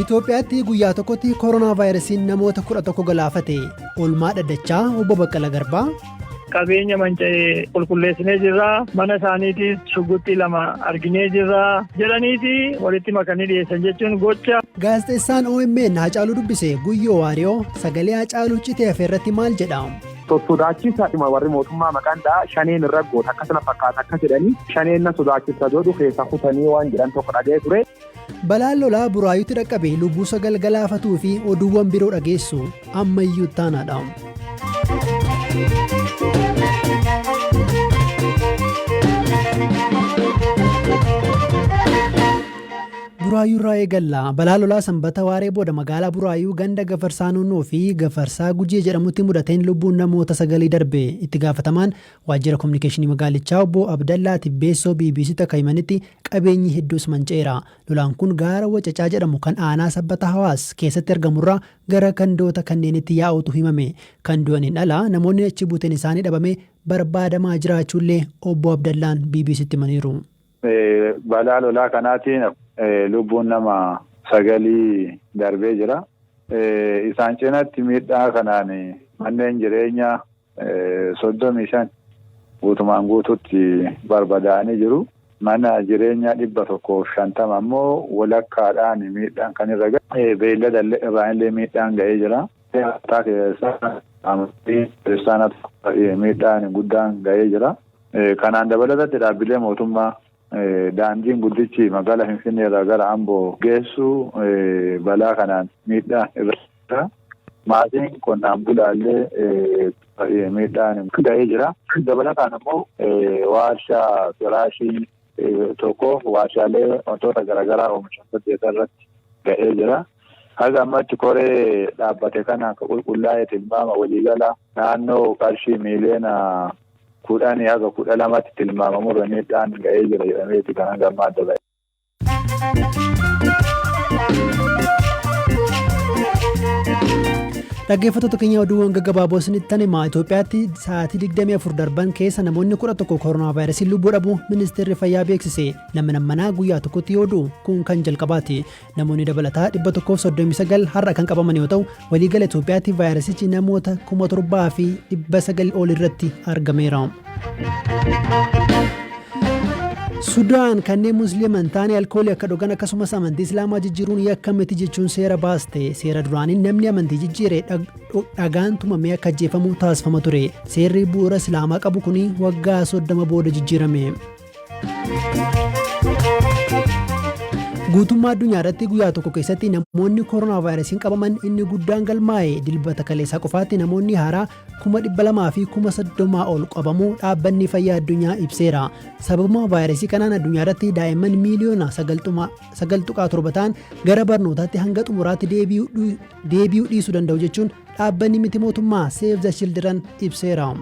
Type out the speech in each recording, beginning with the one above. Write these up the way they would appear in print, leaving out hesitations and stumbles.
Itoophiyaatti guyyaa tokkotti koronaa vaayirasiin namoota 11 galaafate. Oolmaa dhaddachaa obbo Baqqala Garbaa. Qabeenya manca'ee qulqulleessinee jirra. Mana isaaniitis shugguxii 2 arginee jirra. Jedhaniiti walitti makanii dhiyeessan jechuun gocha. Gaazexeessaan OMN Haacaaluu dubbise Guyyoo Waariyoo sagalee Haacaaluu citee hafe irratti maal jedha? Sossodaachisa warri mootummaa maqaan dha'a shaneen irra goota akkasuma fakkaata akka jedhanii shaneen na sodaachisa jedhu keessa kutanii waan jedhan tokko dhaga'ee ture. Balaan lolaa Buraayyuutti dhaqqabe lubbuu 9 galaafatuu fi oduuwwan biroo dhageessu ammayyuu taanaadha. Buraayyuu irraa eegalla. Balaa lolaa Sanbata waaree booda magaalaa Buraayyuu ganda Gafarsaa Nunnoo fi Gafarsaa Gujee jedhamutti mudateen lubbuun namoota sagalii darbe. Itti gaafatamaan Waajjira Kominikeeshinii magaalichaa obbo Abdallaa Tibbeessoo BBCtti akka himanitti qabeenyi hedduus manca'eera. Lolaan kun gaara Wacacaa jedhamu kan aanaa Sabbata Hawaas keessatti argamurraa gara gandoota kanneenitti yaa'uutu himame. Kan du'aniin ala namoonni achi buuteen isaanii dhabame barbaadamaa jiraachuullee obbo Abdallaan BBCtti himaniiru. Balaa lolaa kanaatiin lubbuun nama sagalii darbee jira. Isaan cinatti miidhaa kanaan manneen jireenyaa 35 guutumaan guututti barbadaa'anii jiru. Mana jireenyaa 150 ammoo walakkaadhaan miidhaan kan irra gahe. Beeylada irraan illee miidhaan ga'ee jira. Amantaa keessaa amantii kiristaanaa tokko miidhaan guddaan ga'ee jira. Kanaan dabalatatti dhaabbilee mootummaa daandiin guddichi magaalaa Finfinnee irraa gara Amboo geessu balaa kanaan miidhaan irra jira. Maatiin qonnaan bulaallee miidhaan ga'ee jira. Dabalataan ammoo warshaa firaashii tokko warshaalee wantoota garaagaraa oomishan 8 irratti ga'ee jira. Haga ammatti koree dhaabbate kana akka qulqullaa'e tilmaama waliigala naannoo qarshii miiliyoona 10 haga 12tti tilmaamamurra miidhaan ga'ee jira jedhameeti kan hanga ammaa adda ba'e. Dhaggeeffattoota keenya oduuwwan gaggabaaboo isinitti hima. Itoophiyaatti sa'aatii 24 darban keessa namoonni 11 koronaa vaayirasiin lubbuu dhabuu ministeerri fayyaa beeksise. Namni nammanaa guyyaa tokkotti yoo du'u kun kan jalqabaati. Namoonni dabalataa 139 har'a kan qabaman yoo ta'u, waliigala Itoophiyaatti vaayirasichi namoota 7,900 ol irratti argameera. Sudaan kanneen Musliima hin taane alkoolii akka dhugan akkasumas amantii Islaamaa jijjiiruun yakka miti jechuun seera baaste. Seera duraaniin namni amantii jijjiire dhagaan tumamee akka ajjeefamu taasifama ture. Seerri bu'uura Islaamaa qabu kun waggaa 30 booda jijjiirame. Guutummaa addunyaa irratti guyyaa tokko keessatti namoonni koronaa vaayirasiin qabaman inni guddaan galmaa'e Dilbata kaleessaa qofaatti namoonni haaraa 230,000 ol qabamuu dhaabbanni fayyaa addunyaa ibseera. Sababuma vaayirasii kanaan addunyaa irratti daa'imman miiliyoona 9.7 ta'an gara barnootaatti hanga xumuraatti deebi'uu dhiisuu danda'u jechuun dhaabbanni miti mootummaa Save the Children ibseera.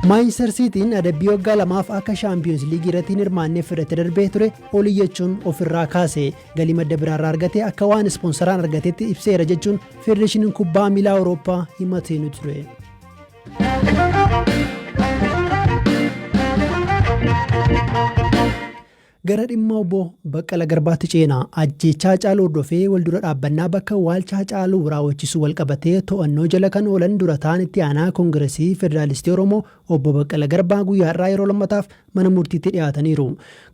Maanchister Siitiin adabbii waggaa lamaaf akka Shaampiyoons Liigii irratti hin hirmaanneef fudhate darbee ture ol iyyachuun ofirraa kaase. Galii madda biraarraa argate akka waan ispoonsaraan argatetti ibseera jechuun Federeeshiniin Kubbaa Miilaa Awurooppaa himatee nu ture. Gara dhimma Obbo Baqqala Garbaatti ceena. Ajjeechaa Haacaaluu hordofee waldura dhaabbannaa bakka awwaalcha Haacaaluu raawwachisuu walqabatee to'annoo jala kan oolan dura ta'aan itti aanaa Kongiresii Federaalistii Oromoo Obbo Baqqala Garbaa guyyaa har'aa yeroo lammataaf mana murtiitti dhiyaataniiru.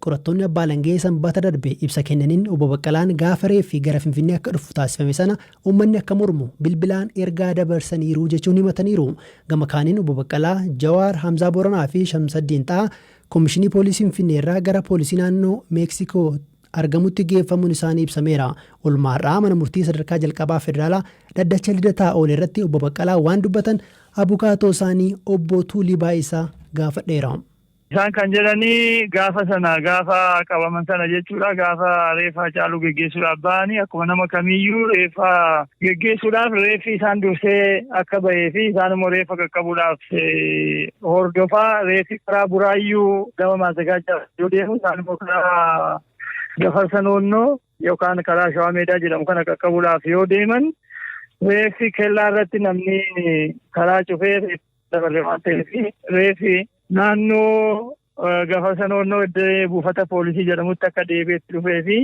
Qorattoonni Abbaa Alangee Sanbata darbe ibsa kennaniin Obbo Baqqalaan gaafa reeffi gara Finfinnee akka dhufu taasifame sana uummanni akka mormu bilbilaan ergaa dabarsaniiru jechuun himataniiru. Gama kaaniin Obbo Baqqalaa, Jawaar, Hamzaa Booranaa fi Shamsaddiin Xahaa Komishinii Poolisii Finfinneerraa gara Poolisii naannoo Meeksikoo argamutti geeffamuun isaanii ibsameera. Olmaa har'aa mana murtii sadarkaa jalqabaa federaalaa dhaddacha Lidataa oole irratti Obbo Baqqalaa waan dubbatan abukaatoo isaanii Obbo Tuulii Baay'isaa gaafadheera. Isaan kan jedhani gaafa sana gaafa qabaman sana jechuudha gaafa reeffa Hacaaluu geggeessuudhaaf ba'anii akkuma nama kamiiyyuu reeffa geggeessuudhaaf reeffi isaan dursee akka bahee fi isaan immoo reeffa qaqqabuudhaaf hordofaa reeffi karaa Buraayyuu gama Maazagaajaa yoo deemu isaan immoo karaa Gafarsa Noonnoo yookaan karaa Shawaa Meedaa jedhamu kana qaqqabuudhaaf yoo deeman reeffi kellaa irratti namni karaa cufee dabarre waan ta'eef reeffi naannoo Gafarsa Noonnoo iddoo buufata poolisii jedhamutti akka deebi'etti dhufee fi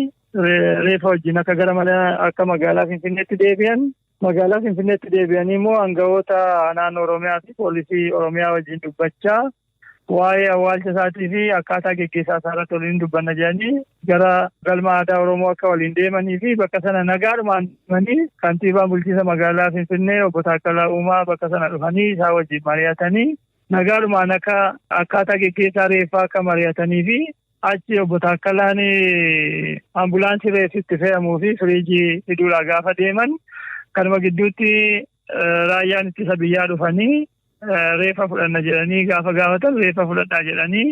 reefa wajjin akka gara mana akka magaalaa Finfinneetti deebi'an. Magaalaa Finfinneetti deebi'anii immoo aangawoota naannoo Oromiyaa fi poolisii Oromiyaa wajjin dubbachaa waa'ee awwaalcha isaatii fi akkaataa geggeessaa isaa irratti waliin dubbanna jedhanii gara galma aadaa Oromoo akka waliin deemanii fi bakka sana nagaadhumaan deemanii kantiibaan bulchiinsa magaalaa Finfinnee obbo Taakkalaa Uumaa bakka sana dhufanii isaa wajjin mari'atanii nagaadhumaan akka akkaataa geggeessaa reeffaa akka mari'atanii fi achi obbo Taakkalaan ambulaansii reeffi itti fe'amuu fi firiijii fiduudhaa gaafa deeman kanuma gidduutti raayyaan ittisa biyyaa dhufanii reeffa fudhanna jedhanii gaafa gaafatan reeffa fudhadhaa jedhanii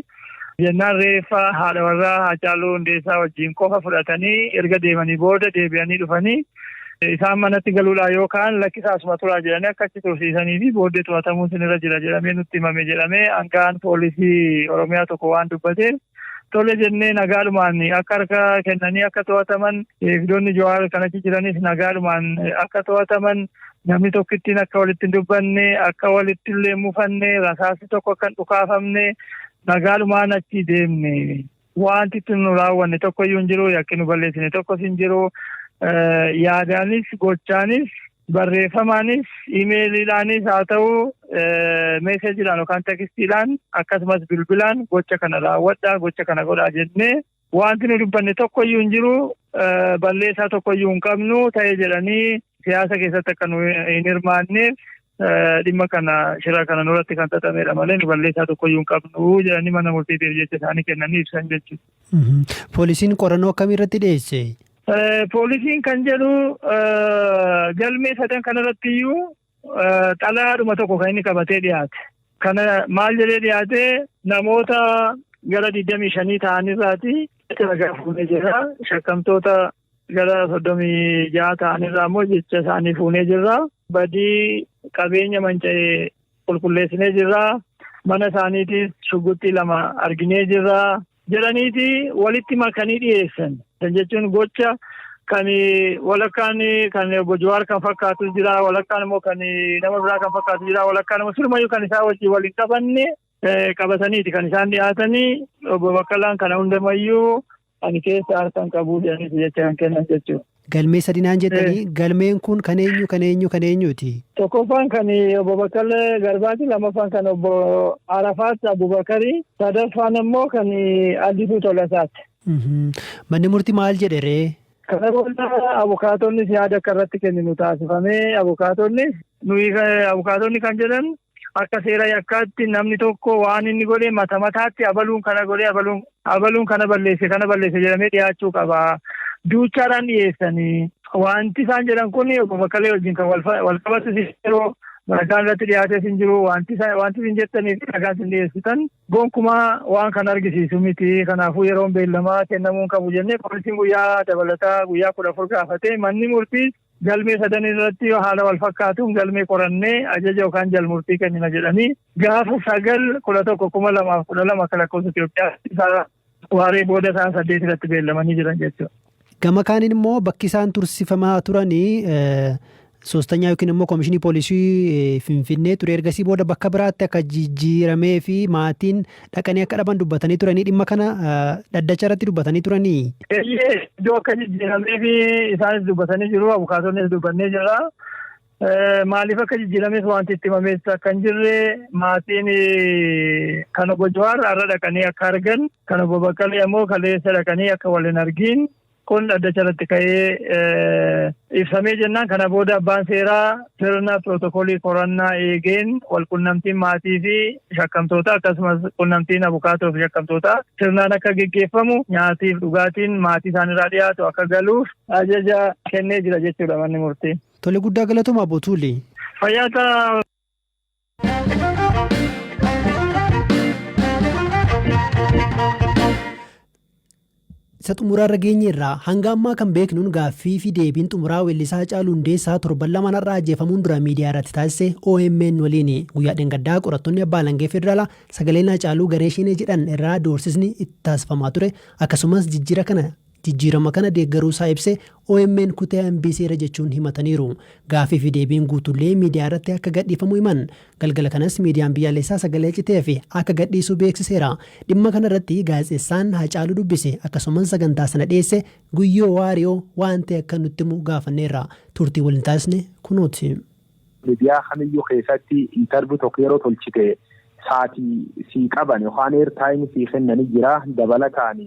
jennaan reeffa haadha warraa Haacaaluu Hundeessaa wajjin qofa fudhatanii erga deemanii booda deebi'anii dhufanii isaan manatti galuudhaa yookaan lakkisaa asuma turaa jedhanii akka achi tursiisanii fi booddee to'atamuun sinirra jira jedhamee nutti himame jedhamee hangaan poolisii Oromiyaa tokko waan dubbateef tole jennee nagaadhumaan akka harka kennanii akka to'ataman, eegdonni Jawaar kan achi jiranis nagaadhumaan akka to'ataman, namni tokkittiin akka walitti hin dubbanne, akka walitti illee mufanne, rasaasni tokko akka hin dhukaafamne nagaadhumaan achi deemne. Wanti itti nu raawwanne tokko iyyuu hin jiru, yakki nu balleessine tokkos hin jiru. Yaadaanis, gochaanis, barreeffamaanis, imeeliidhaanis haa ta'u, meeseejiidhaan yookaan tekstiidhaan, akkasumas bilbilaan gocha kana raawwadhaa, gocha kana godhaa jennee wanti nu dubbanne tokko iyyuu hin jiru, balleessaa tokko iyyuu hin qabnu ta'e jedhanii siyaasa keessatti akka nu hin hirmaanneef dhimma kana shira kana nurratti kan xaxamedha malee nu balleessaa tokko iyyuu hin qabnu jedhanii mana murtiitiif jecha isaanii kennanii ibsan jechuudha. Poolisiin qorannoo akkamii irratti dhiyeesse? Poolisiin kan jedhu galmee sadan kanarratti iyyuu xalayaadhuma tokko kan inni qabatee dhiyaate. Kana maal jedhee dhiyaate? Namoota gara 25 ta'anirraati ragaa fuunee jira. Shakkamtoota gara 36 ta'anirraa immoo jecha isaanii fuunee jirra. Badii qabeenya manca'e qulqulleessinee jirra. Mana isaaniitis shugguxxii 2 arginee jirra. Jedhaniiti walitti makanii dhiyeessan. Jechuun gocha kan walakkaan kan obbo Jawaar kan fakkaatu jira, walakkaan immoo kan nama biraa kan fakkaatu jira, walakkaan immoo sirumayyuu kan isaa wajjin waliin qabanne qabataniiti kan isaan dhiyaatanii. Obbo Baqqalaan kana hundumayyuu ani keessa harka hin qabu jedhaniiti jecha kan kennan jechuudha. Galmee sadinaan jettanii, galmeen kun kan eenyu, kan eenyu, kan eenyuti? Tokkoffaan kan obbo Baqqalee Garbaati, lammaffaan kan obbo Arafaat Abubakarii, sadaffaan immoo kan Addisuu Tolasaati. Manni murtii maal jedhe ree? Kana booda abukaatonni yaada akka irratti kenninu taasifamee, abukaatonni nuyi abukaatonni kan jedhan akka seera yakkaatti namni tokko waan inni godhe mata mataatti abaluun kana godhe, abaluun kana balleesse, kana balleesse jedhamee dhiyaachuu qaba. Duuchaadhaan dhiyeessanii wanti isaan jedhan kun obbo Baqqalee wajjin kan wal qabatu yeroo ragaan irratti dhiyaates hin jiru, wanti isin jettanii fi ragaan isin dhiyeessitan gonkumaa waan kan argisiisu miti. Kanaafuu yeroon beellamaa kennamuu qabu jennee poolisiin guyyaa dabalataa guyyaa 14 gaafate. Manni murtii galmee sadan irratti haala wal fakkaatuun galmee qorannee ajaja yookaan jalmurtii kennina jedhanii gaafa 9/11/2012 akka lakkoofsa Itoophiyaa waaree booda isaan 8 irratti beellamanii jiran jechuudha. Gama kaaniin immoo bakki isaan tursifamaa turanii soostanyaa yookiin immoo koomishinii poolisii Finfinnee ture. Ergasii booda bakka biraatti akka jijjiiramee fi maatiin dhaqanii akka dhaban dubbatanii turanii, dhimma kana dhaddacha irratti dubbatanii turanii. Iddoo akka jijjiiramee fi isaanis dubbatanii jiru, abukaatoonnis dubbannee jirra. Maaliif akka jijjiirames wanti itti himames akka hin jirre, maatiin kan obbo Jawaar har'a dhaqanii akka argan, kan obbo Baqqalee ammoo kaleessa dhaqanii akka wal hin argin kun dhaddacha irratti ka'ee ibsamee jennaan, kana booda abbaan seeraa sirna pirootokoolii qorannaa eegeen walqunnamtiin maatii fi shakkamtoota akkasumas qunnamtiin abukaatoo fi shakkamtoota sirnaan akka geggeeffamu, nyaatiif dhugaatiin maatii isaanirraa dhiyaatu akka galuuf ajaja kennee jira jechuudha manni murtii. Tole, guddaa galatoomaa obbo Tuulii. Fayyaa ta'aa. Isa xumuraarra geenyeerraa hanga ammaa kan beeknuun gaaffii fi deebiin xumuraa weellisaa Haacaaluu Hundeessaa torban lamaan har'aa ajjeefamuun dura miidiyaa irratti taasise OMN waliin. Guyyaa dheengaddaa qorattoonni abbaa alangee federaalaa sagaleen Haacaaluu garee Shenee jedhan irraa doorsisni itti taasifamaa ture, akkasumas jijjiira kana Jijjiirama kana deeggaruu isaa ibse OMN kutee hambiseera jechuun himataniiru. Gaafii fi deebiin guutullee miidiyaa irratti akka gadhiifamu himan. Galgala kanas miidiyaan biyyaalessaa sagalee citee fi akka gadhiisu beeksiseera. Dhimma kana irratti gaazexeessaan Hacaaluu dubbise, akkasumas sagantaa sana dhiyeesse Guyyoo Waariyoo waan ta'e akka nutti himu gaafanneerra. Turtii waliin taasisne kunooti. Miidiyaa kamiyyuu keessatti interview tokko yeroo tolchite saatii sii qaban yookaan airtime sii kennanii jira. Dabalataan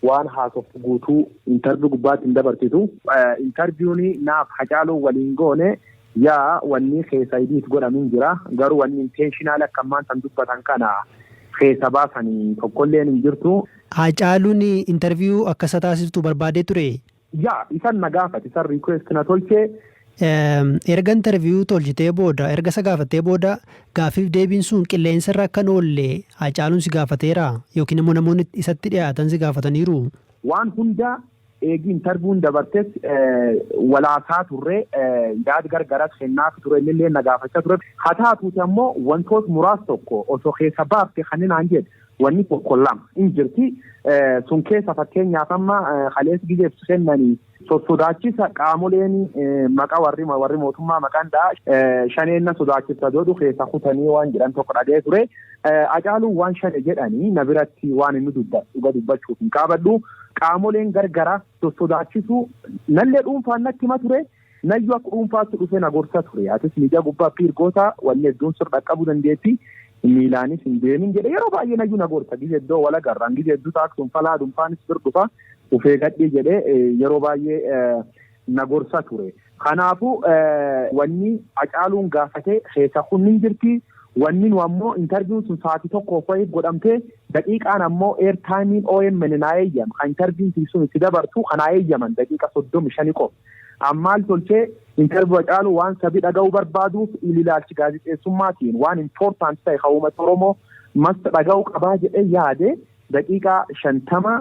waan haasoftu guutuu interview gubbaatti hin dabarsitu. Interview'n naaf Hacaaluu waliin goone yaa wanni keessa edit godhamin jira. Garuu wanni intentional akka ammaan san dubbatan kana keessa baasanii tokkolleen hin jirtu. Hacaaluun interview akka isa taasiftu barbaadee ture? Yaa, isan na gaafate, isan request na tolchee. Erga interview tolchitee booda, erga isa gaafattee booda, gaaffiif deebiin sun qilleensa irra akka hin oolle Hacaaluun si gaafateera yookiin immoo namoonni isatti dhiyaatan si gaafataniiru? Waan hunda eegi interview'n dabartes walaasaa turre, yaada gargaras kennaaf ture, innillee na gaafachaa ture. Haa taatuuti ammoo wantoota muraasa tokko osoo keessa baafte kanneen naan jedhe wanni tokko lama hin jirti. Sun keessa fakkeenyaaf amma kaleessa gizeef kennanii sodaachisa qaamoleen maqaa warri mootummaa maqaan dha'a shaneen na sodaachisa jedhu keessa kutanii waan jedhan tokko dhaga'ee ture. Hacaaluun waan shane jedhanii na biratti waan inni dubbatu dhuga dubbachuuf hin qaabadhu. Qaamoleen gargara sossodaachisu nallee dhuunfaan natti hima ture. Nayyuu akka dhuunfaatti dhufee na gorsa ture. Atis miidiyaa gubbaa piirgoota wanni hedduun sirra dhaqqabuu dandeetti. Miilaanis hin deemin jedhe yeroo baay'ee nayyuu na gorsa. Gizee iddoo wal agarraan gizee hedduu taaksuun falaa dhuunfaanis bir dhufa ufee gadhii jedhee yeroo baay'ee na gorsa ture. Kanaafuu wanni Hacaaluun gaafatee keessa kun hin jirti. Wanni nu ammoo interview'n sun sa'aatii tokkoof wayii godhamtee daqiiqaan ammoo airtime'n OMN naa eeyyama. Kan interview'n sun itti dabartu kanaa eeyyaman daqiiqa 35 qofa. Ammaal tolchee interview Hacaaluu waan sabi dhaga'uu barbaaduuf ilaalchi gaazexeessummaatiin waan important ta'e kan uummata Oromoo masta dhaga'uu qabaa jedhee yaade daqiiqaa 50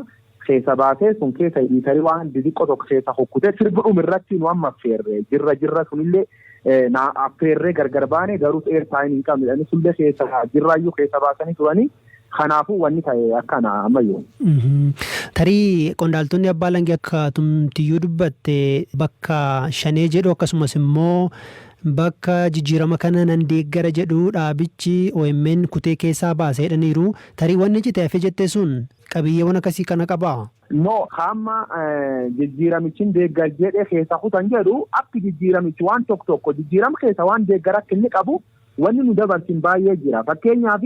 keessa baasee sun keessa editor waan xixiqqoo tokko keessa kukkutee sirbi dhuma irratti nu amma affeerre jirra jirra sunillee na affeerree gargar baane, garuu airtime hin qabne jedhanii sullee keessa jirraayyuu keessa baasanii turanii. Kanaafuu wanni ta'e akkana ammayyuu. Tarii qondaaltonni abbaa langee akka tumtiyyuu dubbatte bakka shanee jedhu, akkasumas immoo bakka jijjiirama kana nan deeggara jedhu dhaabichi OMN kutee keessaa baasee jedhaniiru. Tarii wanni cite hafe jette sun qabiyyeewwan akkasii kana qabaa? No, hamma jijjiiramichi deeggar jedhee keessa kutan jedhu akki jijjiiramichi waan tokko tokko jijjiirama keessa waan deeggar akka inni qabu wanni nu dabarsin baay'ee jira. Fakkeenyaaf,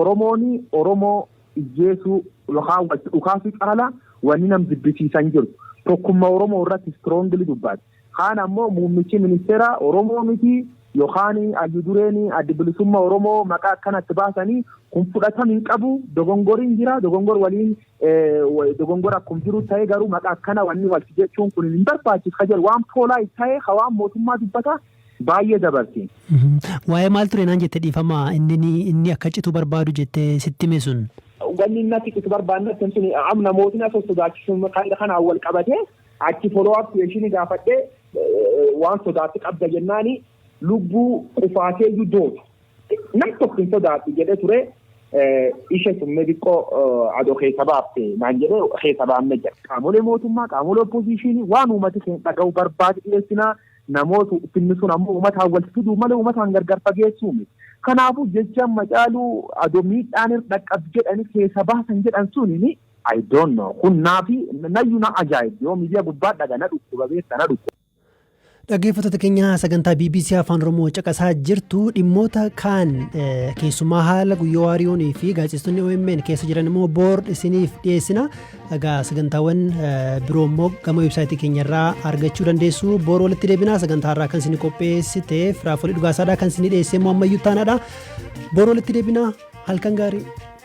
Oromoon Oromoo ijjeesuu yookaan walitti dhukaasuu caala wanni nam jibbisiisan jiru. Tokkummaa Oromoo irratti strongly dubbata. Kaan ammoo muummichi ministeera Oromoo miti yookaan ayyu dureen Adda Bilisummaa Oromoo maqaa akkanatti baasanii kun fudhatama hin qabu. Dogongoriin jira, dogongor waliin dogongora akkuma jiru ta'e, garuu maqaa akkana wanni walitti jechuun kun hin barbaachisu ka jedhu waan polite ta'e ka waan mootummaa dubbata baay'ee dabarsi. Waa'ee maal ture naan jette, dhiifama, inni akka citu barbaadu jettee sitti hime sun? Wanni inni akka citu barbaadne sun amma namootni as sodaachisuun kanaan wal qabatee achi follow up question gaafadhee waan sodaatti qabda jennaani lubbuu qufaatee iyyuu dootu. Nam tokko hin sodaadhu jedhee ture. Ishe summee xiqqoo adoo keessa baafte naan jedhee keessa baafne jira. Qaamolee mootummaa, qaamolee opposition waan uummati keenya dhaga'u barbaadu dhiyeessinaa. Namoota finni sun ammoo uummataan wal fiduu malee uummataan gargar fageessuu miti. Kanaafuu jecha Macaaluu adoo miidhaan irra dhaqqabu jedhanii keessa baasan jedhan suni, I don't know. Kun naafi nayyuu na ajaa'ib, yoo miidiyaa gubbaa dhaga na dhukkuba beekta, na dhukkuba. Dhaggeeffattoota keenya, sagantaa BBC Afaan Oromoo caqasaa jirtu. Dhimmoota kaan, keessumaa haala Guyyoo Waariyoonii fi gaazexeessitoonni OMN keessa jiran immoo boor isiniif dhiyeessina. Egaa sagantaawwan biroo immoo gama website keenyarraa argachuu dandeessu. Boor walitti deebinaa. Sagantaa irraa kan isin qopheessite Firaafolii Dhugaasaadhaa, kan isin dhiyeesse immoo Ammayyuu Taanaadha. Boor walitti deebinaa, halkan gaarii.